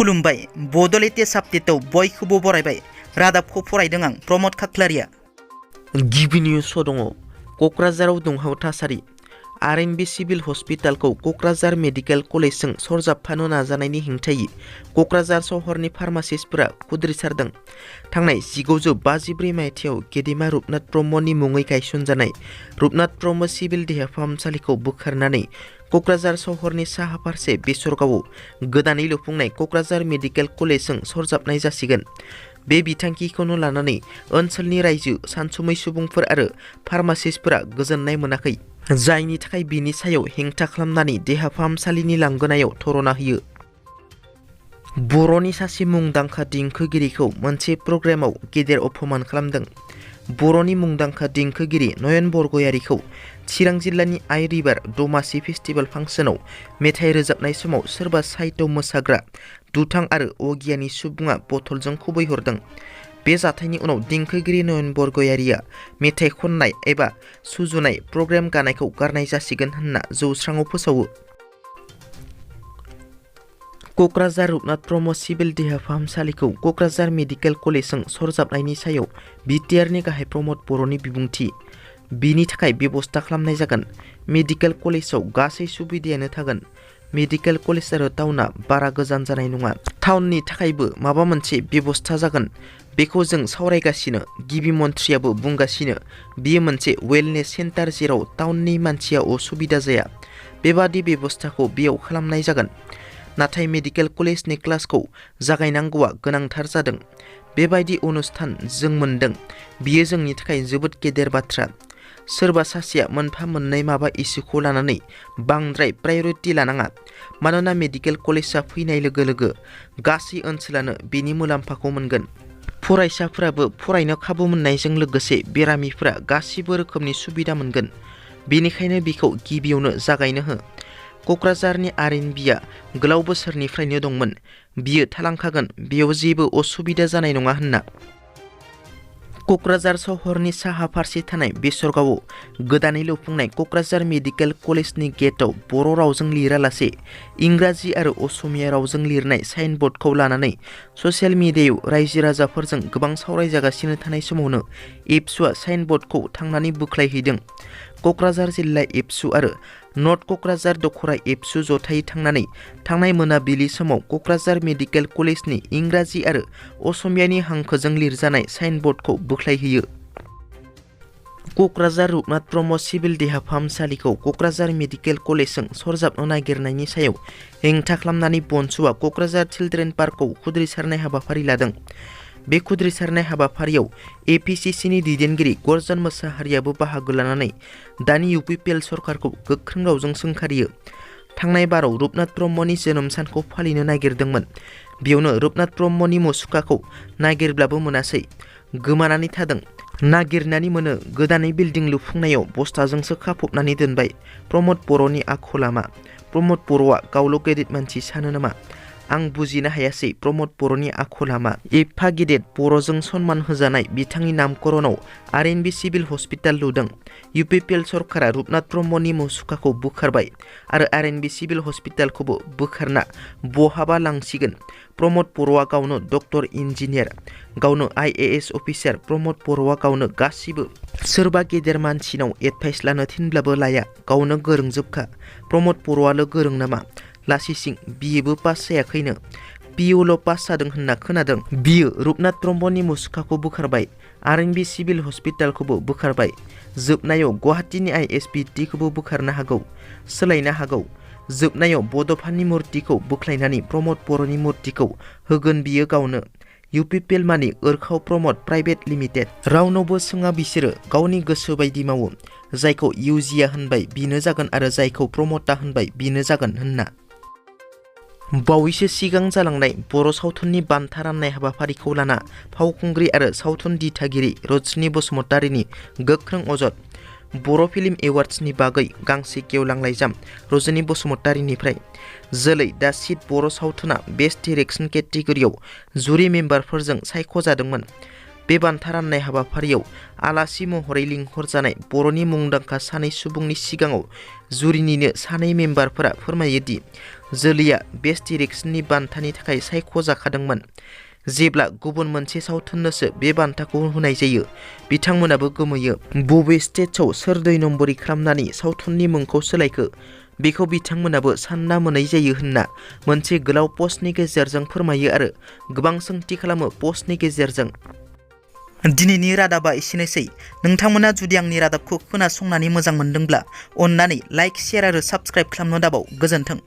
खुलुमबाय बड' लेटेस्ट आपडेटआव बयखौबो बरायबाय रादाबखौ फरायदों आं प्रमद खाख्लारिया। गिबि निउस दङ क'क्राझाराव दुंहाव थासारि आरएनबी सिभिल हस्पिटालखौ क'क्राझार मेडिकेल कलेजजों सरजाबफानो नाजानायनि हेंथायै क'क्राझार सहरनि फार्मासिस्टफोरा खुद्रिसारदों। थांनाय 1954 मायथाइयाव गेदेमा रुपनाथ ब्रह्मनि मुङै गायसनजानाय रुपनाथ ब्रह्म सिभिल देहा फाहामसालिखौ बोखारनानै क'क्राझार सहरनि साहा फारसे बेसरगावआव गोदानै लुफुंनाय क'क्राझार मेडिकेल कलेजजों सरजाबनाय जासिगोन। बे बिथांखिखौनो लानानै ओनसोलनि रायजो सानसुमै सुबुंफोर आरो फार्मासिस्टफोरा गोजोननाय मोनाखै, जायनि थाखाय बिनि सायाव हेंथा खालामनानै देहा फाहामसालिनि लांगोनायाव धरना होयो। बर'नि सासे मुंदांखा देंखोगिरिखौ मोनसे प्रग्रामाव गेदेर अपमान खालामदों। बर'नि मुंदांखा देंखोगिरि नयन बरगयारिखौ चिरां जिल्लानि आइ रिभार दमासि फेस्टिभेल फांसनाव मेथाइ रोजाबनाय समाव सोरबा साहित्य मोसाग्रा दुथां आरो अगियानि सुबुङा बथलजों खुबैहरदों। बे जाथायनि उनाव देंखोगिरि नयन बरगयारिया मेथाइ खननाय एबा सुजुनाय प्रग्राम गानायखौ गारनाय जासिगोन होनना जौस्राङाव फोसावो। क'क्राझार रुपनाथ ब्रह्म सिभिल देहा फाहामसालिखौ क'क्राझार मेडिकेल कलेजजों सरजाबनायनि सायाव बिटिआरनि गाहाय प्रमद बर'नि बिबुंथि। बिनि थाखाय बेबस्था खालामनाय जागोन। मेडिकेल कलेजाव गासै सुबिदायानो थागोन। मेडिकेल कलेज आरो टाउना बारा गोजान जानाय नङा। टाउननि थाखायबो माबा मोनसे बेबस्था जागोन। बेखौ जों सावरायगासिनो। गिबि मन्थ्रियाबो बुंगासिनो बियो मोनसे वेलनेस सेन्टार जेराव टाउननि मानसिया असुबिदा जाया। बेबादि बेबस्थाखौ बेयाव खालामनाय जागोन। नाथाय मेडिकेल कलेजनि क्लासखौ जागायनांगौआ गोनांथार जादों। बेबायदि अनुस्थान जों मोनदों। बियो जोंनि थाखाय जोबोद गेदेर बाथ्रा। सोरबा सासेया मोनफा मोननै माबा इस्युखौ लानानै बांद्राय प्रायरिटि लानाङा, मानोना मेडिकेल कलेजआ फैनाय लोगो लोगो गासै ओनसोलानो बेनि मुलाम्फाखौ मोनगोन। फरायसाफोराबो फरायनो खाबु मोननायजों लोगोसे बेरामिफोरा गासिबो रोखोमनि सुबिदा मोनगोन। बेनिखायनो बेखौ गिबियावनो जागायनो हो। क'क्राझारनि आरएनबिआ गोलाव बोसोरनिफ्रायनो दंमोन। बियो थालांखागोन। बेयाव जेबो असुबिदा जानाय नङा होनना। क'क्राझार सहरनि साहा फारसे थानाय बेसरगावआव गोदानै लुफुंनाय क'क्राझार मेडिकेल कलेजनि गेटआव बर' रावजों लिरालासे इंराजि आरो असमिया रावजों लिरनाय साइनबर्डखौ लानानै ससियेल मिडियायाव रायजो राजाफोरजों गोबां सावरायजागासिनो थानाय समावनो एबसुआ साइनबर्डखौ थांनानै बोख्लायहैदों। क'क्राझार जिल्ला एबसु आरो नर्थ क'क्राझार दख'रा एबसु जथायै थांनानै थांनाय मोनाबिलि समाव क'क्राझार मेडिकेल कलेजनि इंराजि आरो असमियानि हांखोजों लिरजानाय साइनबर्डखौ बोख्लायहैयो। क'क्राझार रुपनाथ ब्रह्म सिभिल देहा फाहामसालिखौ क'क्राझार मेडिकेल कलेजजों सरजाबनो नागिरनायनि सायाव हेंथा खालामनानै बनसुआ क'क्राझार चिल्ड्रेन पार्कखौ खुद्रिसारनाय हाबाफारि लादों। बे खुद्रिसारनाय हाबाफारियाव एपिसिसिनि दैदेनगिरि गर्जन मोसाहारियाबो बाहागो लानानै दानि इउपिपिएल सरकारखौ गोख्रों रावजों सोंखारियो। थांनाय बाराव रुपनाथ ब्रह्मनि जोनोम सानखौ फालिनो नागिरदोंमोन। बेयावनो रुपनाथ ब्रह्मनि मुसुखाखौ नागिरब्लाबो मोनासै, गोमानानै थादों। नागिरनानै मोनो, गोदानै बिल्डिं लुफुंनायाव बस्थाजोंसो खाफबनानै दोनबाय। प्रमद बर'नि आखला मा? प्रमद बर'आ गावल' गेदेर मानसि सानो नामा? आं बुजिनो हायासै प्रमद बर'नि आखला मा? एफा गेदेर बर'जों सनमान होजानाय बिथांनि नामकरनाव आरएनबी सिभिल हस्पिटाल लुदों। इउपिपिएल सरकारा रुपनाथ ब्रह्मनि मुसुखाखौ बोखारबाय आरो आरएनबी सिभिल हस्पिटालखौबो बोखारना बहाबा लांसिगोन। प्रमद बर'आ गावनो डक्टर इन्जिनियार, गावनो आइएएस अफिसार। प्रमद बर'आ गावनो गासिबो। सोरबा गेदेर मानसिनाव एडभाइस लानो थिनब्लाबो लाया, गावनो गोरोंजोबखा। प्रमद बर'आल' गोरों नामा? लासिसिं बियोबो पास जायाखैनो। पिइउल' पास जादों होनना खोनादों। बियो रुपनाथ ब्रह्मनि मुसुखाखौ बोखारबाय, आरएनबी सिभिल हस्पिटालखौबो बोखारबाय। जोबनायाव गुवाहाटीनि आइएसबिटिखौबो बोखारनो हागौ, सोलायनो हागौ। जोबनायाव बड'फानि मुर्तिखौ बोख्लायनानै प्रमद बर'नि मुर्तिखौ होगोन बियो गावनो। इउपिपिएल मानि ओरखाव प्रमद प्राइभेट लिमिटेड। रावनावबो सोङा बिसोरो गावनि गोसो बायदि मावो। जायखौ इउजिया होनबाय बिनो जागोन आरो जायखौ प्रमदा होनबाय बिनो जागोन होनना। बावैसो सिगां जालांनाय बर' सावथुननि बान्था राननाय हाबाफारिखौ लाना फावखुंग्रि आरो सावथुन दिथागिरि रजनी बसुमतारीनि गोख्रों अजद। बर' फिल्म एवार्ड्सनि बागै गांसे गेवलां लाइजाम रजनी बसुमतारीनिफ्राय। जोलै दा सिट बर' सावथुना बेस्ट डिरेक्सन केटेगरियाव जुरि मेम्बारफोरजों सायख'जादोंमोन। बे बान्था राननाय हाबाफारियाव आलासि महरै लिंहरजानाय बर'नि मुंदांखा सानै सुबुंनि सिगाङाव जुरिनिनो सानै मेम्बारफोरा फोरमायो दि जोलैया बेस्ट डिरेक्शननि बान्थानि थाखाय सायख'जाखादोंमोन। जेब्ला गुबुन मोनसे सावथुननोसो बे बान्थाखौ होनाय जायो, बिथांमोनाबो गोमोयो। बबे स्टेट्सआव सोर 2 नम्बरि खालामनानै सावथुननि मुंखौ सोलायखो बेखौ बिथांमोनाबो सानना मोनै जायो होनना मोनसे गोलाव पस्टनि गेजेरजों फोरमायो आरो गोबां सोंथि खालामो पस्टनि गेजेरजों। दिनैनि रादाबा एसेनोसै। नोंथांमोना जुदि आंनि रादाबखौ खोनासंनानै मोजां मोनदोंब्ला अन्नानै लाइक, शेयार आरो साबस्क्राइब खालामनो दाबाव। गोजोन्थों।